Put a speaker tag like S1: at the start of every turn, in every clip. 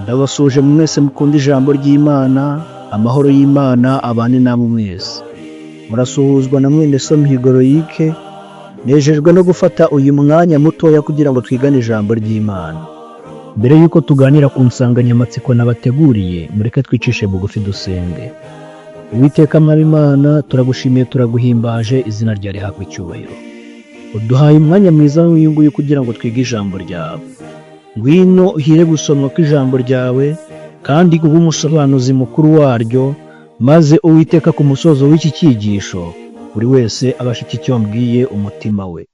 S1: Ndabasuhuje mwese mukunda ijambo ry'Imana, amahoro y'Imana abane namwe mwese. Murasuhuzwa na mwene so Mihigo Loyic, nejejwe no gufata uyu mwanya mutoya kugira ngo twigane ijambo ry'Imana. Mbere y'uko tuganira ku nsanganyamatsiko nabateguriye, mureke twicishe bugufi dusenge. Uwiteka Mwami Imana, turagushimiye, turaguhimbaje, izina ryawe rihabwe icyubahiro. Uduhaye umwanya mwiza nk'uyu nguyu kugira ngo twige ijambo ryawe. Ngwino uhire gusomwa kw'ijambo ryawe, kandi ube umusobanuzi mukuru waryo, maze Uwiteka, ku musozo w'iki cyigisho, buri wese abashe icyo mbwiye umutima we.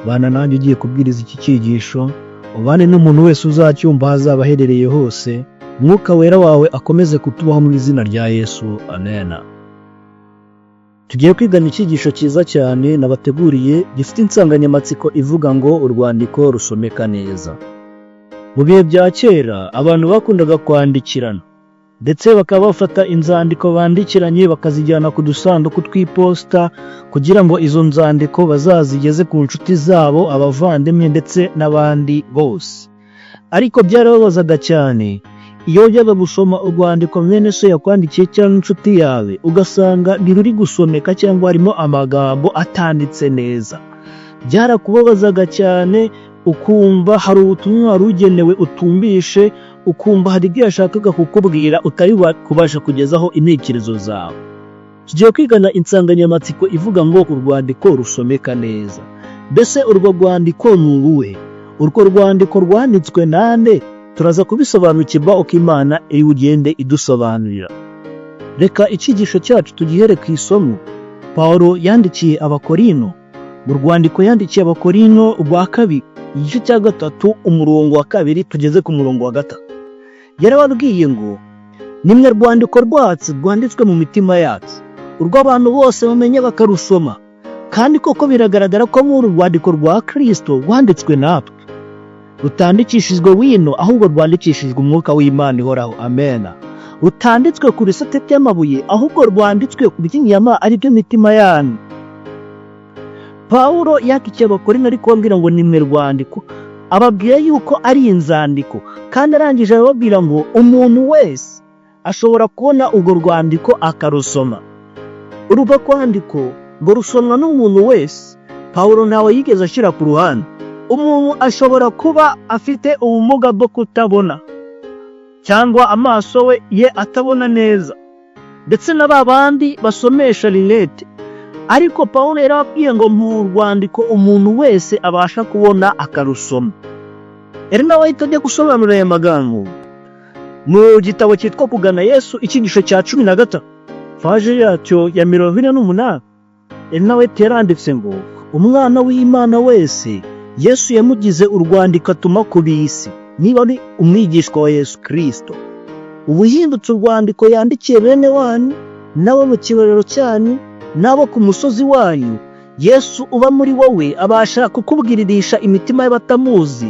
S1: Bana nanjye ugiye kubwiriza iki cyigisho, ubane n'umuntu wese uzacyumva aho azaba aherereye hose, Mwuka Wera wawe akomeze kutubaho mu izina rya Yesu, amena. Tugiye kwigana icyigisho cyiza cyane nabateguriye, gifite insanganyamatsiko ivuga ngo "Urwandiko rusomeka neza". Mu bihe bya kera, abantu bakundaga kwandikirana, ndetse bakaba bafata inzandiko bandikiranye bakazijyana ku dusanduku tw'iposita kugira ngo izo nzandiko bazazigeze ku nshuti zabo, abavandimwe ndetse n'abandi bose. Ariko byarababazaga cyane iyo wajyaga gusoma urwandiko mwene so yakwandikiye cyangwa inshuti yawe, ugasanga ntiruri gusomeka cyangwa harimo amagambo atanditse neza. Byarakubabazaga cyane, ukumva hari ubutumwa wari ugenewe utumvishe, ukumva hari ibyo yashakaga kukubwira utari kubasha kugezaho intekerezo zawe. Tugiye kwigana insanganyamatsiko ivuga ngo "Urwandiko rusomeka neza". Mbese urwo rwandiko ni uruhe? Urwo rwandiko rwanditswe nande? Turaza kubisobanukirwa uko Imana iri bugende idusobanurira. Reka icyigisho cyacu tugihere ku isomo Pawulo yandikiye Abakorino. Mu rwandiko yandikiye Abakorino rwa kabiri, igice cya 3, umurongo wa 2 tugeze ku murongo wa 3, yarababwiye ngo: "Nimwe rwandiko rwacu rwanditswe mu mitima yacu, urwo abantu bose bamenya bakarusoma." Kandi koko biragaragara ko muri uru rwandiko rwa Kirisito rwanditswe natwe, rutandikishijwe wino, ahubwo rwandikishijwe umwuka w'Imana ihoraho, amena. Rutanditswe ku bisate by'amabuye, ahubwo rwanditswe ku by'inyama, ari byo mitima yanyu. Pawulo yandikiye Abakorinto ari kubabwira ngo nimwe rwandiko, ababwira yuko ari inzandiko, kandi arangije arababwira ngo umuntu wese ashobora kubona urwo rwandiko akarusoma. Urwo rwandiko ngo rusomwa n'umuntu wese. Pawulo ntawe yigeze ashyira ku ruhande. Umuntu ashobora kuba afite ubumuga bwo kutabona cyangwa amaso we ye atabona neza, ndetse na ba bandi basomesha lunettes, ariko Pawulo yarababwiye ngo mu rwandiko umuntu wese abasha kubona akarusoma. Rero nawe ahita ajya gusobanura aya magambo mu gitabo cyitwa Kugana Yesu, icyigisho cya 13, page yacyo ya 48. Nawe yaranditse ngo: "Umwana w'Imana wese, Yesu yamugize urwandiko atuma ku b'isi." Niba ari umwigishwa wa Yesu Kirisito, uba uhindutse urwandiko yandikiye bene wanyu n'abo mu kirorero cyanyu n'abo ku musozi wanyu. Yesu uba muri wowe abasha kukubwiririsha imitima y'abatamuzi,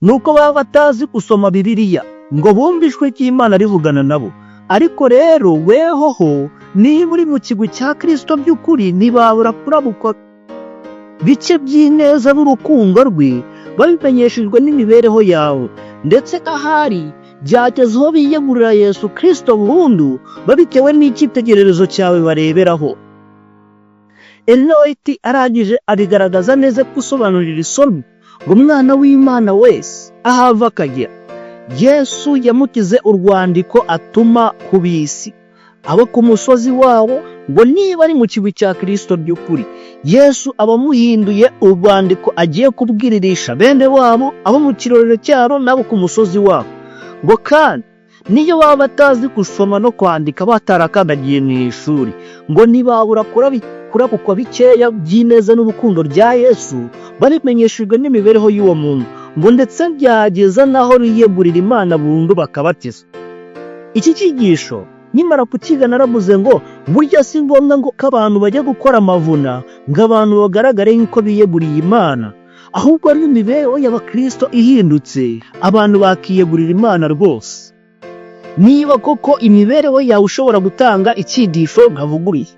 S1: nuko baba batazi gusoma Bibiliya ngo bumve ijwi ry'Imana rivugana nabo. Ariko rero wehoho, niba uri mu kigwi cya Kirisito by'ukuri, ntibabura kurabukwa bice by'ineza n'urukundo rwe babimenyeshejwe n'imibereho yawe, ndetse ahari byageze aho biyegurira Yesu Kirisito burundu babitewe n'icyitegererezo cyawe bareberaho. Ellen arangije abigaragaza neza gusobanurira isomo ngo umwana w'Imana wese aho ava akagera, Yesu yamugize urwandiko atuma ku b'isi, abo ku musozi wabo. Ngo niba ari mu kigwi cya Kirisito by'ukuri, Yesu aba amuhinduye urwandiko agiye kubwiririsha bene wabo, abo mu kirorero cyabo n'abo ku musozi wabo. Ngo kandi niyo baba batazi gusoma no kwandika, batarakandagiye mu ishuri, ngo ntibabura kurabukwa bikeya by'ineza n'urukundo rya Yesu babimenyeshejwe n'imibereho y'uwo muntu, ngo ndetse byageza n'aho biyegurira Imana burundu bakabatiza. Iki cyigisho nkimara kukiga naravuze ngo burya si ngombwa ngo ko abantu bajya gukora amavuna ngo abantu bagaragare nk'uko biyeguriye Imana, ahubwo ari imibereho y'abakirisito ihindutse, abantu bakiyegurira Imana rwose. Niba koko imibereho yawe ushobora gutanga icyigisho nkavuguruye,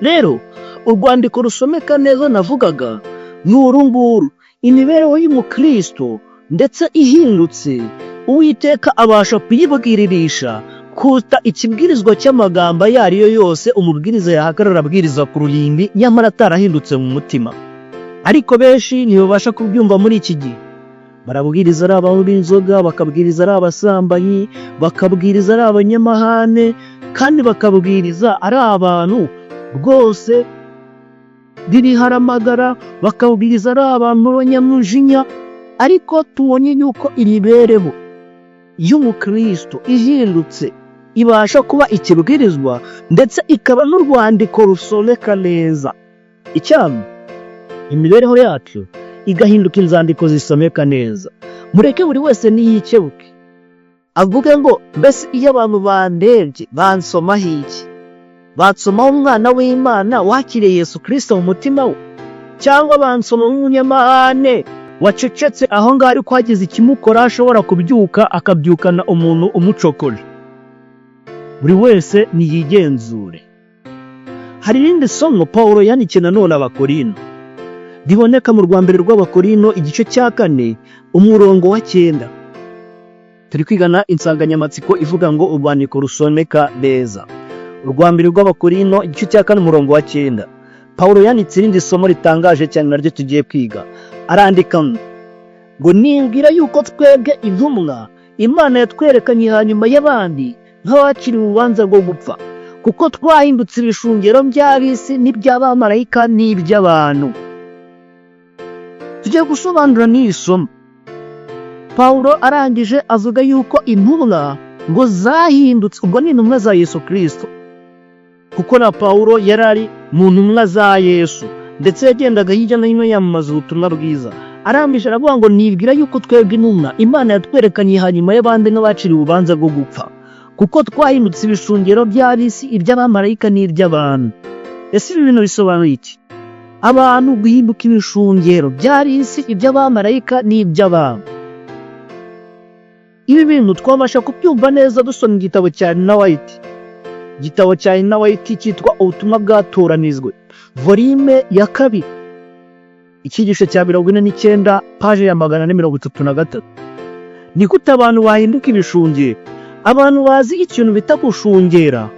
S1: rero urwandiko rusomeka neza navugaga ni uru nguru: imibereho y'umukristo ndetse ihindutse. Uwiteka abasha kuyibwiririsha kuruta ikibwirizwa cy'amagambo ayo ari yo yose umubwiriza yahagarara abwiriza ku ruhimbi, nyamara atarahindutse mu mutima. Ariko benshi ntibabasha kubyumva muri iki gihe. Barabwiriza ari abanywi b'inzoga, bakabwiriza ari abasambanyi, bakabwiriza ari abanyamahane, kandi bakabwiriza ari abantu rwose b'ibiharamagara, bakabwiriza ari abantu b'abanyamujinya. Ariko tubonye yuko imibereho y'umukristo ihindutse ibasha kuba ikibwirizwa, ndetse ikaba n'urwandiko rusomeka neza. Icyampa imibereho yacu igahinduka inzandiko zisomeka neza. Mureke buri wese niyikebuke, avuge ngo: "Mbese iyo abantu bandebye bansomaho iki? Bansomaho umwana w'Imana wakiriye Yesu Kirisito mu mutima we, cyangwa bansoma nk'umunyamahane wacecetse aho ngaho, ariko hagize ikimukora ashobora kubyuka akabyukana umuntu umucokoje?" Buri wese niyigenzure. Hari irindi somo Pawulo yandikiye nanone Abakorino, riboneka mu rwa mbere rw'Abakorino, igice cya 4, umurongo wa 9. Turi kwigana insanganyamatsiko ivuga ngo urwandiko rusomeka neza. Urwa mbere rw'Abakorino, igice cya 4, umurongo wa 9, Pawulo yanditse irindi somo ritangaje cyane naryo tugiye kwiga. Arandika ngo: "Nibwira yuko twebwe intumwa Imana yatwerekanye hanyuma y'abandi nk'abaciriwe urubanza rwo gupfa, kuko twahindutse ibishungero by'ab'isi n'iby'abamarayika n'iby'abantu." Tugiye gusobanura n'iri somo. Pawulo arangije avuga yuko intumwa ngo zahindutse, ubwo ni intumwa za Yesu Kirisito, kuko na Pawulo yari ari mu ntumwa za Yesu, ndetse yagendaga hirya no hino yamamaza ubutumwa bwiza. Arangije aravuga ngo: "Nibwira yuko twebwe intumwa Imana yatwerekanye hanyuma y'abandi nk'abaciriwe urubanza rwo gupfa, kuko twahindutse ibishungero by'ab'isi, iby'abamarayika n'iby'abantu." Ese ibi bintu bisobanuye iki? Abantu guhinduka ibishungero by'ab'isi, iby'abamarayika n'iby'abantu. Ibi bintu twabasha kubyumva neza dusoma igitabo cya Ellen White. Igitabo cya Ellen White cyitwa Ubutumwa bwatoranijwe, volume ya 2, icyigisho cya 49, paje ya 433. Ni gute abantu bahinduka ibishungero? Abantu bazi ikintu bita gushungera,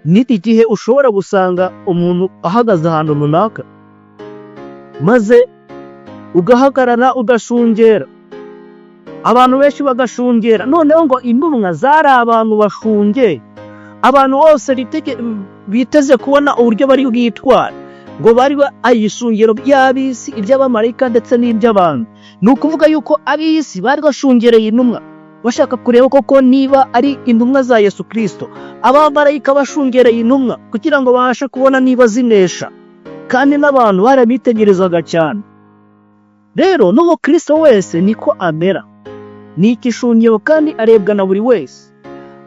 S1: ni igihe ushobora gusanga umuntu ahagaze ahantu runaka, maze ugahagarara ugashungera, abantu benshi bagashungera. Noneho ngo intumwa zari abantu bashungeye, abantu bose biteze kubona uburyo bari bwitwara, ngo bari ibishungero by'ab'isi, iby'abamarayika ndetse n'iby'abantu. Ni ukuvuga yuko ab'isi bari bashungereye intumwa, bashaka kureba koko niba ari intumwa za Yesu Kirisito. Abamarayika bashungereye intumwa kugira ngo babashe kubona niba zinesha, kandi n'abantu barabitegerezaga cyane. Rero n'umukristo wese niko amera, ni igishungero kandi arebwa na buri wese.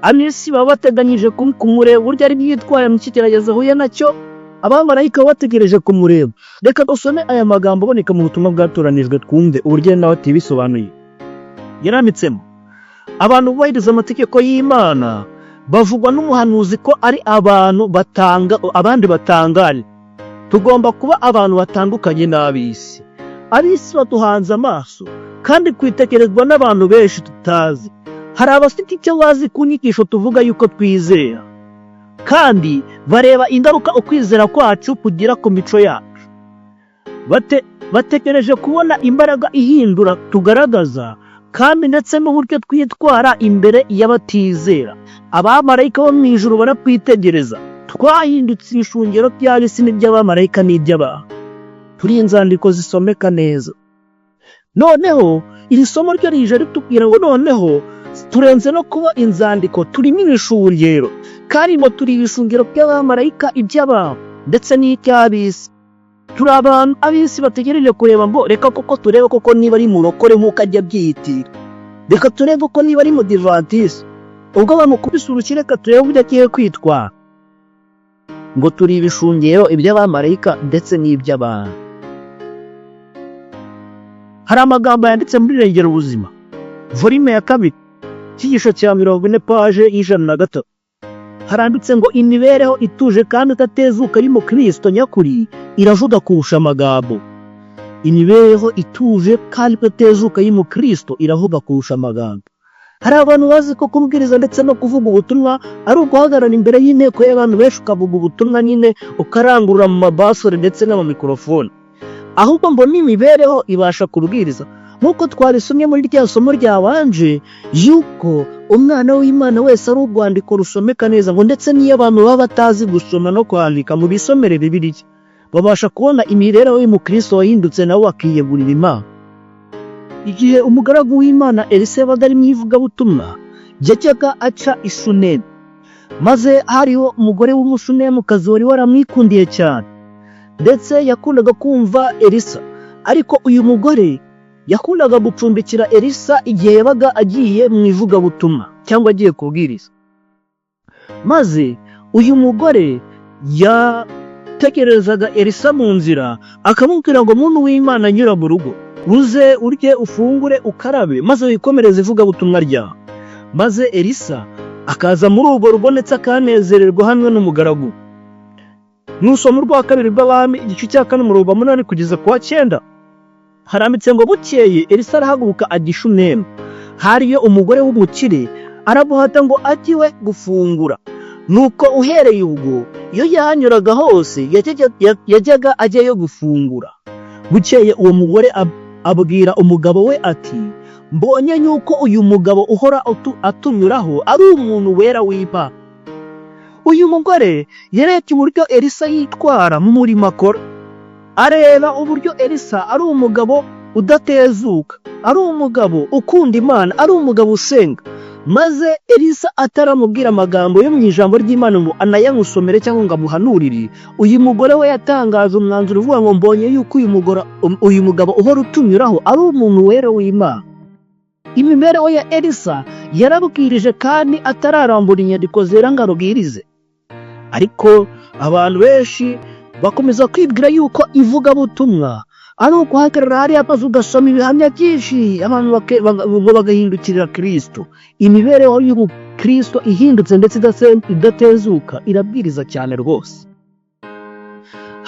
S1: Ab'isi baba bateganyije kumureba uburyo ari bwitware mu kigeragezo ahuye nacyo, abamarayika baba bategereje kumureba. Reka dusome aya magambo aboneka mu butumwa bwatoranijwe, twumve uburyo nawe atibisobanuye. Yaranditsemo: "Abantu bubahiriza amategeko y'Imana bavugwa n'umuhanuzi ko ari abantu batanga abandi batangare. Tugomba kuba abantu batandukanye n'ab'isi. Ab'isi baduhanze amaso kandi kwitegerezwa n'abantu benshi tutazi. Hari abafite icyo bazi ku nyigisho tuvuga yuko twizera, kandi bareba ingaruka ukwizera kwacu kugira ku mico yacu. Bategereje kubona imbaraga ihindura tugaragaza, kandi ndetse n'uburyo twitwara imbere y'abatizera. Abamarayika bo mu ijuru baratwitegereza. Twahindutse ibishungero by'ab'isi n'iby'abamarayika n'iby'abantu. Turi inzandiko zisomeka neza." Noneho iri somo ryo rije ritubwira ngo noneho turenze no kuba inzandiko, turimo ibishungero, kandi ngo turi ibishungero by'abamarayika, iby'abantu ndetse n'iby'ab'isi. Turi abantu ab'isi bategereje kureba ngo: "Reka koko turebe koko niba ari murokore nk'uko ajya abyiyitira. Reka turebe ko niba ari mudivantisi. Ubwo bamukubise urushyi, reka turebe uburyo agiye kwitwara." Ngo turi ibishungero, iby'abamarayika ndetse n'iby'abantu. Hari amagambo yanditse muri Rengera Ubuzima, volume ya 2, icyigisho cya 40, paje y'103. Haranditse ngo: "Imibereho ituje kandi idatezuka y'umukristo nyakuri iravuga kurusha amagambo." Imibereho ituje kandi idatezuka y'umukristo iravuga kurusha amagambo. Hari abantu bazi ko kubwiriza ndetse no kuvuga ubutumwa ari uguhagarara imbere y'inteko y'abantu benshi, ukavuga ubutumwa nyine, ukarangurura mu mabasore ndetse n'amamikorofone. Ahubwo ngo n'imibereho ibasha kubwiriza, nk'uko twarisomye muri rya somo ryabanje, yuko umwana w'Imana wese ari urwandiko rusomeka neza, ngo ndetse n'iyo abantu baba batazi gusoma no kwandika, mu bisomere Bibiliya, babasha kubona imibereho y'umukristo wahindutse, nawe akiyegurira Imana. Igihe umugaragu w'Imana Elisa yabaga ari mu ivugabutumwa, yajyaga aca i Shunemu, maze hariho umugore w'Umushunemukazi wari waramwikundiye cyane, ndetse yakundaga kumva Elisa. Ariko uyu mugore yakundaga gucumbikira Elisa igihe yabaga agiye mu ivugabutumwa cyangwa agiye kubwiriza. Maze uyu mugore yategerezaga Elisa mu nzira, akamubwira ngo: "Muntu w'Imana, nyura mu rugo, uze urye, ufungure, ukarabe, maze wikomereze ivugabutumwa ryawe." Maze Elisa akaza muri urwo rugo, ndetse akanezererwa hamwe n'umugaragu. Nusoma Urwa Kabiri rw'Abami, igice cya 4, umurongo wa 8 kugeza ku wa 9, haranditse ngo: "Bukeye Elisa arahaguruka ajya i Shunemu. Hariyo umugore w'umukire, aramuhata ngo ajye iwe gufungura. Nuko uhereye ubwo, iyo yahanyuraga hose, yajyaga ajyayo gufungura. Bukeye uwo mugore abwira umugabo we ati: 'Mbonye yuko uyu mugabo uhora atunyuraho ari umuntu wera w'Imana.'" Uyu mugore yarebye uburyo Elisa yitwara mu murimo akora, areba uburyo Elisa ari umugabo udatezuka, ari umugabo ukunda Imana, ari umugabo usenga. Maze Elisa ataramubwira amagambo yo mu ijambo ry'Imana ngo anayamusomere cyangwa ngo amuhanurire, uyu mugore we yatangaje umwanzuro uvuga ngo: "Mbonye yuko uyu mugabo uhora utunyuraho ari umuntu wera w'Imana." Imibereho ya Elisa yarabwirije kandi atararambura inyandiko zera ngo arubwirize. Ariko abantu benshi bakomeza kwibwira yuko ivugabutumwa ari ukuhagarara hariya maze ugasoma ibihamya byinshi, abantu bagahindukirira Kirisito. Imibereho y'umukristo ihindutse ndetse idatezuka irabwiriza cyane rwose.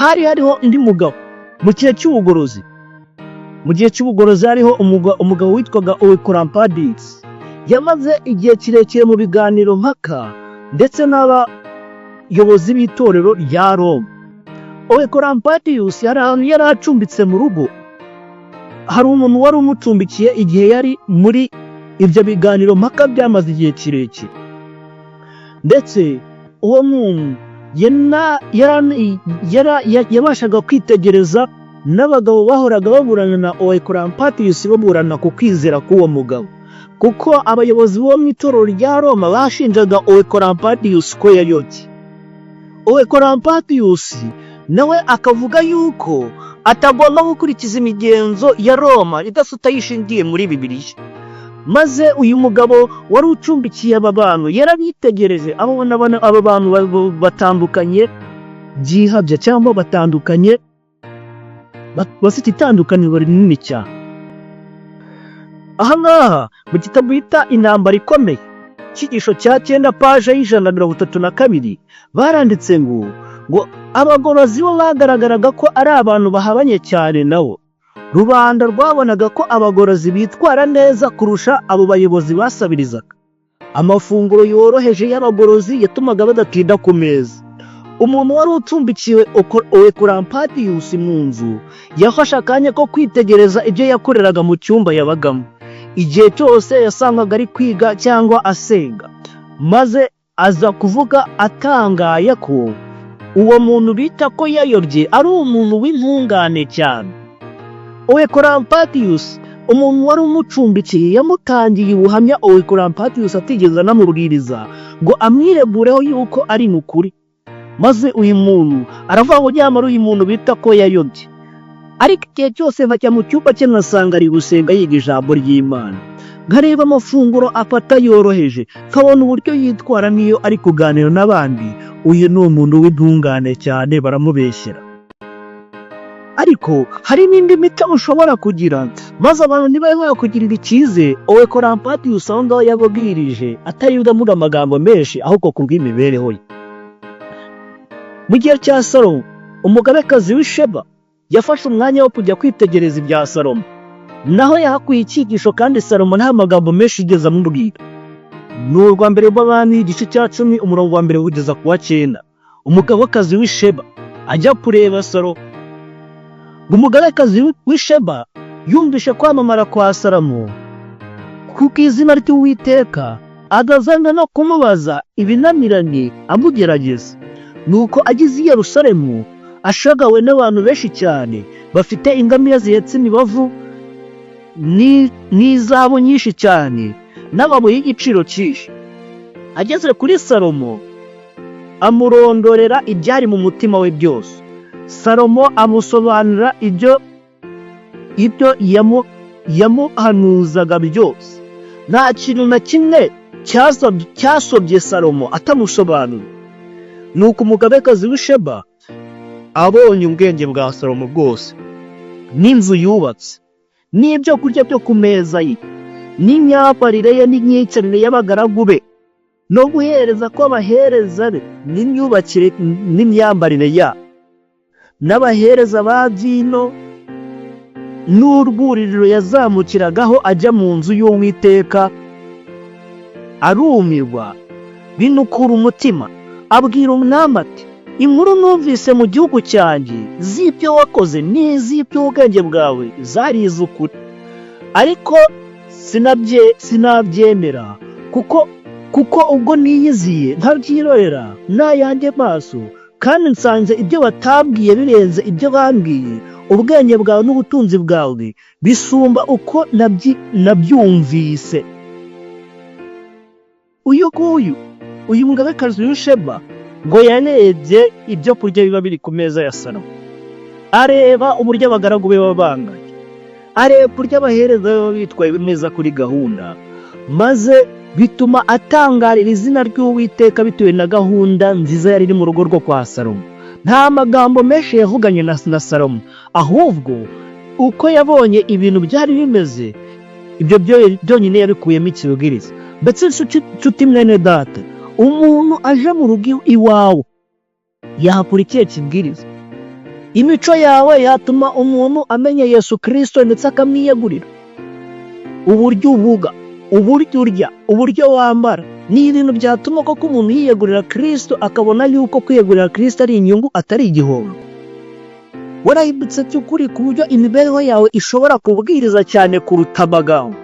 S1: Hari hariho undi mugabo mu gihe cy'ubugorozi. Mu gihe cy'ubugorozi hariho umugabo witwaga Oecolampadius. Yamaze igihe kirekire mu biganiro mpaka ndetse n'abayobozi b'itorero rya Roma. Oecolampadius yari ahantu yari acumbitse mu rugo, hari umuntu wari umucumbikiye igihe yari muri ibyo biganiro mpaka byamaze igihe kirekire. Ndetse uwo muntu yabashaga kwitegereza n'abagabo bahoraga baburana na Oecolampadius, baburana ku kwizera k'uwo mugabo, kuko abayobozi bo mu itorero rya Roma bashinjaga Oecolampadius ko yayobye. Oecolampadius nawe akavuga yuko atagomba gukurikiza imigenzo ya Roma idashingiye muri Bibiliya. Maze uyu mugabo wari ucumbikiye aba bantu yarabitegereje, abona aba bantu batandukanye byihabye, cyangwa batandukanye, bafite itandukaniro rinini cyane. Aha ngaha mu gitabo bita Intambara Ikomeye, icyigisho cya 9, paje y'132, baranditse ngo abagorozi bo bagaragaraga ko ari abantu bahabanye cyane nabo. Rubanda rwabonaga ko abagorozi bitwara neza kurusha abo bayobozi basabirizaga. Amafunguro yoroheje y'abagorozi yatumaga badatinda ku meza. Umuntu wari ucumbikiwe Oecolampadius mu nzu yafashe akanya ko kwitegereza ibyo yakoreraga mu cyumba yabagamo. Igihe cyose yasangaga ari kwiga cyangwa asenga, maze aza kuvuga atangaye ko uwo muntu bita ko yayobye ari umuntu w'intungane cyane. Oecolampadius, umuntu wari umucumbikiye, yamutangiye ubuhamya Oecolampadius atigeze anamubwiriza, ngo amwiregureho yuko ari mukuri. Maze uyu muntu aravuga ngo: "Nyamara uyu muntu bita ko yayobye, ariko igihe cyose bajya mu cyumba cye nkasanga ari gusenga, yiga ijambo ry'Imana, nkareba amafunguro afata yoroheje, nkabona uburyo yitwara n'iyo ari kuganira n'abandi. Uyu ni umuntu w'intungane cyane, baramubeshyera." Ariko hari n'indi mico ushobora kugira maze abantu ntibabe bakugirira icyizere. Oecolampadius aho ngaho yababwirije atariwe avuga amagambo menshi, ahubwo ku bw'imibereho ye. Mu gihe cya Salomo, umugabekazi w'Isheba yafashe umwanya wo kujya kwitegereza ibya Salomo. Naho yahakuye icyigisho, kandi Salomo nta magambo menshi yigeze amubwira. Ni urwa mbere rw'Abami, igice cya 10, umurongo wa 1 kugeza ku wa 9. Umugabekazi w'Isheba ajya kureba Salomo. Umugabekazi w'Isheba yumvishe kwamamara kwa Salomo kuko izina ry'Uwiteka, agazana no kumubaza ibinaniranye amugerageza. Nuko ageze i Yerusalemu ashagawe n'abantu benshi cyane bafite ingamiya zihetse imibavu n'izahabu nyinshi cyane n'amabuye y'igiciro cyinshi. Ageze kuri Salomo, amurondorera ibyari mu mutima we byose. Salomo amusobanurira ibyo yamuhanuzaga byose. Nta kintu na kimwe cyasobye Salomo atamusobanura. Nuko umugabekazi w'Isheba abonye ubwenge bwa Salomo bwose, n'inzu yubatse, n'ibyo kurya byo ku meza ye, n'imyambarire ye, n'imyicarire y'abagaragu be, no guhereza kw'abahereza be, n'imyubakire n'imyambarire yabo, n'abahereza ba byino, n'urwuririro yazamukiragaho ajya mu nzu y'Uwiteka, arumirwa, binukura umutima. Abwira umwami ati: "Inkuru numvise mu gihugu cyanjye z'ibyo wakoze n'iz'iby'ubwenge bwawe zari iz'ukuri, ariko sinabyemera kuko ubwo niyiziye nkabyirorera n'ayanjye maso, kandi nsanze ibyo batambwiye birenze ibyo bambwiye. Ubwenge bwawe n'ubutunzi bwawe bisumba uko nabyumvise." Uyu nguyu, uyu mugabekazi w'Isheba, ngo yarebye ibyo kurya biba biri ku meza ya Salomo, areba uburyo abagaragu be baba banganye, areba uburyo abahereza be baba bitwaye neza kuri gahunda, maze bituma atangarira izina ry'Uwiteka bitewe na gahunda nziza yari iri mu rugo rwo kwa Salomo. Nta magambo menshi yavuganye na Salomo, ahubwo uko yabonye ibintu byari bimeze, ibyo byonyine yabikuyemo ikibwiriza. Ndetse nshuti mwene data, umuntu aje mu rugo iwawe yahakura ikihe kibwiriza? Imico yawe yatuma umuntu amenya Yesu Kirisito ndetse akamwiyegurira? Uburyo uvuga, uburyo urya, uburyo wambara, ni ibintu byatuma koko umuntu yiyegurira Kirisito, akabona yuko kwiyegurira Kirisito ari inyungu, atari igihombo? Warahindutse by'ukuri ku buryo imibereho yawe ishobora kubwiriza cyane kuruta amagambo?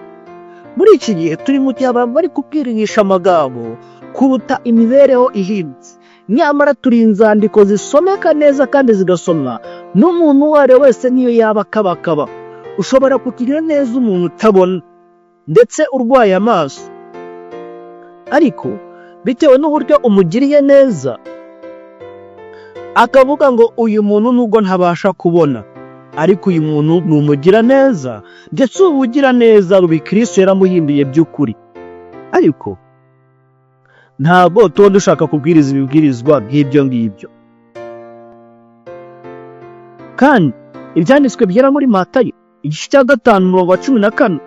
S1: Muri iki gihe turi mu gihe abantu bari kubwirisha amagambo kuruta imibereho ihindutse, nyamara turi inzandiko zisomeka neza kandi zigasomwa n'umuntu uwo ari we wese, niyo yaba akabakaba. Ushobora kugirira neza umuntu utabona ndetse urwaye amaso, ariko bitewe n'uburyo umugiriye neza akavuga ngo: "Uyu muntu nubwo ntabasha kubona, ariko uyu muntu ni umugiraneza, ndetse ubu bugiraneza Kristo yaramuhinduye by'ukuri." Ariko ntabwo tuba dushaka kubwiriza ibibwirizwa nk'ibyo ngibyo. Kandi Ibyanditswe byera muri Matayo igice cya 5, umurongo wa 14,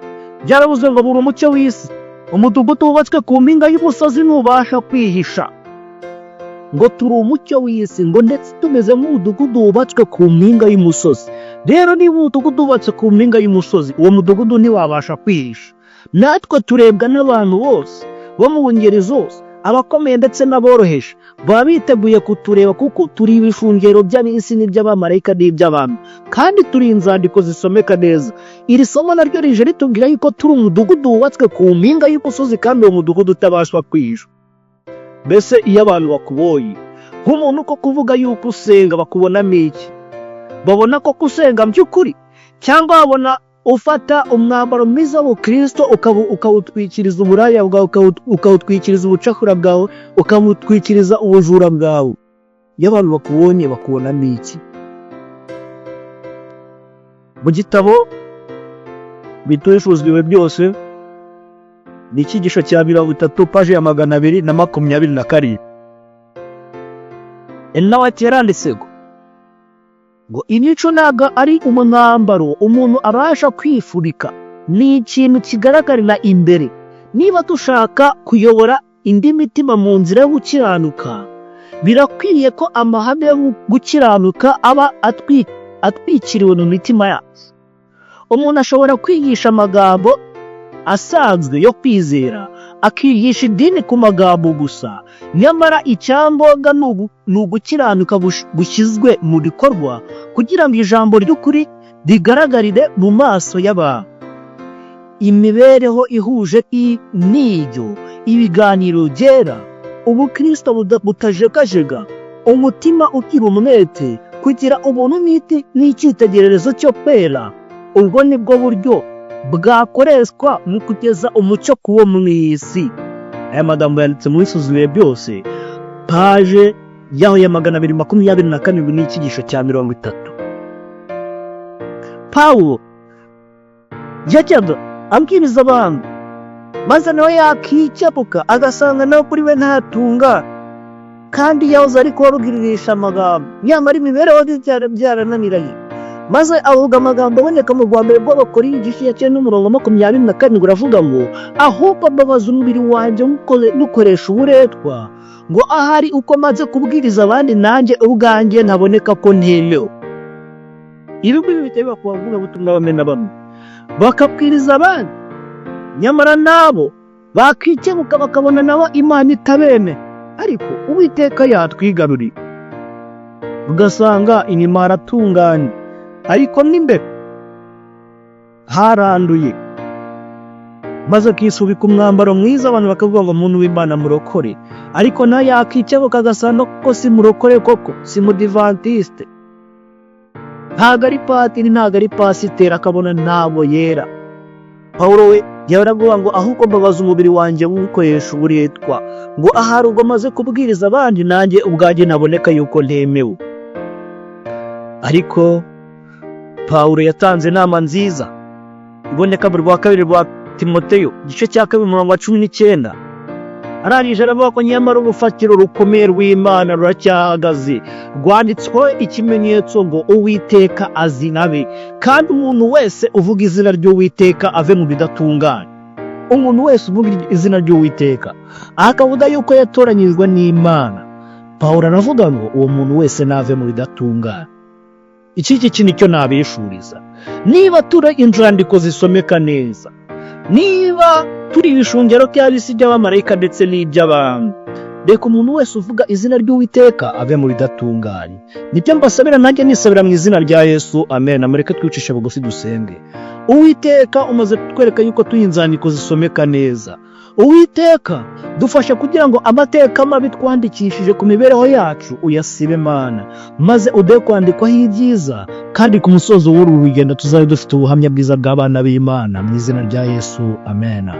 S1: byaravuze ngo: "Buri umucyo w'isi. Umudugudu wubatswe ku mpinga y'umusozi ntubasha kwihisha." Ngo turi umucyo w'isi, ngo ndetse tumeze nk'umudugudu wubatswe ku mpinga y'umusozi. Rero niba umudugudu wubatse ku mpinga y'umusozi, uwo mudugudu ntiwabasha kwihisha. Natwe turebwa n'abantu bose bo mu ngeri zose, abakomeye ndetse n'aboroheje, baba biteguye kutureba, kuko turi ibishungero by'ab'isi n'iby'abamarayika n'iby'abantu, kandi turi inzandiko zisomeka neza. Iri somo naryo rije ritubwira yuko turi umudugudu wubatswe ku mpinga y'umusozi, kandi uwo mudugudu utabasha kwihisha. Mbese iyo abantu bakubonye nk'umuntu ko kuvuga yuko usenga, bakubonamo iki? Babona ko usenga by'ukuri, cyangwa babona ufata umwambaro mwiza w'ubukristo ukawutwikiriza uburaya bwawe, ukawutwikiriza ubucakura bwawe, ukawutwikiriza ubujura bwawe? Iyo abantu bakubonye, bakubonamo iki? Mu gitabo Bitushuzwiwe byose, ni icyigisho cya 30, paji ya 227, nawe yaranditse ngo imico ntabwo ari umwambaro umuntu abasha kwifubika, ni ikintu kigaragarira imbere. Niba dushaka kuyobora indi mitima mu nzira yo gukiranuka, birakwiriye ko amahame yo gukiranuka aba atwikiriwe mu mitima yacu. Umuntu ashobora kwigisha amagambo asanzwe yo kwizera, akigisha idini ku magambo gusa, nyamara icyangombwa ni ugukiranuka gushyizwe mu bikorwa kugira ngo ijambo ry'ukuri rigaragarire mu maso y'abantu. Imibereho ihuje n'ibyo, ibiganiro byera, ubukristo butajegajega, umutima ugira umwete, kugira ubuntu n'icyitegererezo cyo kwera, ubwo ni bwo buryo bwakoreshwa mu kugeza umucyo ku wo mu isi. Aya magambo yanditse muri Suzuye byose, page yaho ya 227 n'icyigisho cya 30. Pawulo yajyaga abwiriza abantu, maze nawe yakikebuka agasanga nawe kuri we ntatunga, kandi yahoze ari kubabwiririsha amagambo, nyamara imibereho ye byarananiranye. Maze avuga amagambo aboneka mu rwa mbere rw'Abakorinto, igice cya 9 n'umurongo 27, uravuga ngo: "Ahubwo mbabaza umubiri wanjye nywukoresha uburetwa, ngo ahari uko maze kubwiriza abandi nanjye ubwanjye ntaboneka ko ntemewe." Ibi ngibi biteba ku bavugabutumwa bamwe na bamwe, bakabwiriza abandi, nyamara nabo bakikebuka bakabona nabo Imana itabeme. Ariko Uwiteka yatwigaruriye, ugasanga inyuma haratunganye ariko n'imbere haranduye, maze akisubika umwambaro mwiza, abantu bakavuga ngo: "Muntu w'Imana, murokore." Ariko nawe yakikebuka agasanga ko si murokore koko, si mudivantiste, ntabwo ari patiri, ntabwo ari pasiteri, akabona ntabwo yera. Pawulo we yaravuga ngo: "Ahubwo mbabaza umubiri wanjye nywukoresha uburetwa, ngo ahari ubwo maze kubwiriza abandi nanjye ubwanjye ntaboneka yuko ntemewe." Ariko Pawulo yatanze inama nziza iboneka mu rwa kabiri rwa Timoteyo, igice cya 2, umurongo wa 19. Arangije aravuga ko nyamara urufatiro rukomeye rw'Imana ruracyahagaze, rwanditsweho ikimenyetso ngo: "Uwiteka azi nabe, kandi umuntu wese uvuga izina ry'Uwiteka ave mu bidatunganye." Umuntu wese uvuga izina ry'Uwiteka akavuga yuko yatoranyijwe n'Imana, Pawulo aravuga ngo uwo muntu wese nave mu bidatunganye. Iki ngiki nicyo nabifuriza: niba turi inzandiko zisomeka neza, niba turi ibishungero by'ab'isi, by'abamarayika ndetse n'iby'abantu, reka umuntu wese uvuga izina ry'Uwiteka ave mu bidatunganye. Nibyo mbasabira, nanjye nisabira mu izina rya Yesu, amen. Mureke twicishe bugufi dusenge. Uwiteka, umaze kutwereka yuko turi inzandiko zisomeka neza. Uwiteka, dufashe kugira ngo amateka mabi twandikishije ku mibereho yacu uyasibe, Mana, maze uduhe kwandikwaho ibyiza, kandi ku musozo w'uru rugendo tuzabe dufite ubuhamya bwiza bw'abana b'Imana. Mu izina rya Yesu, amen.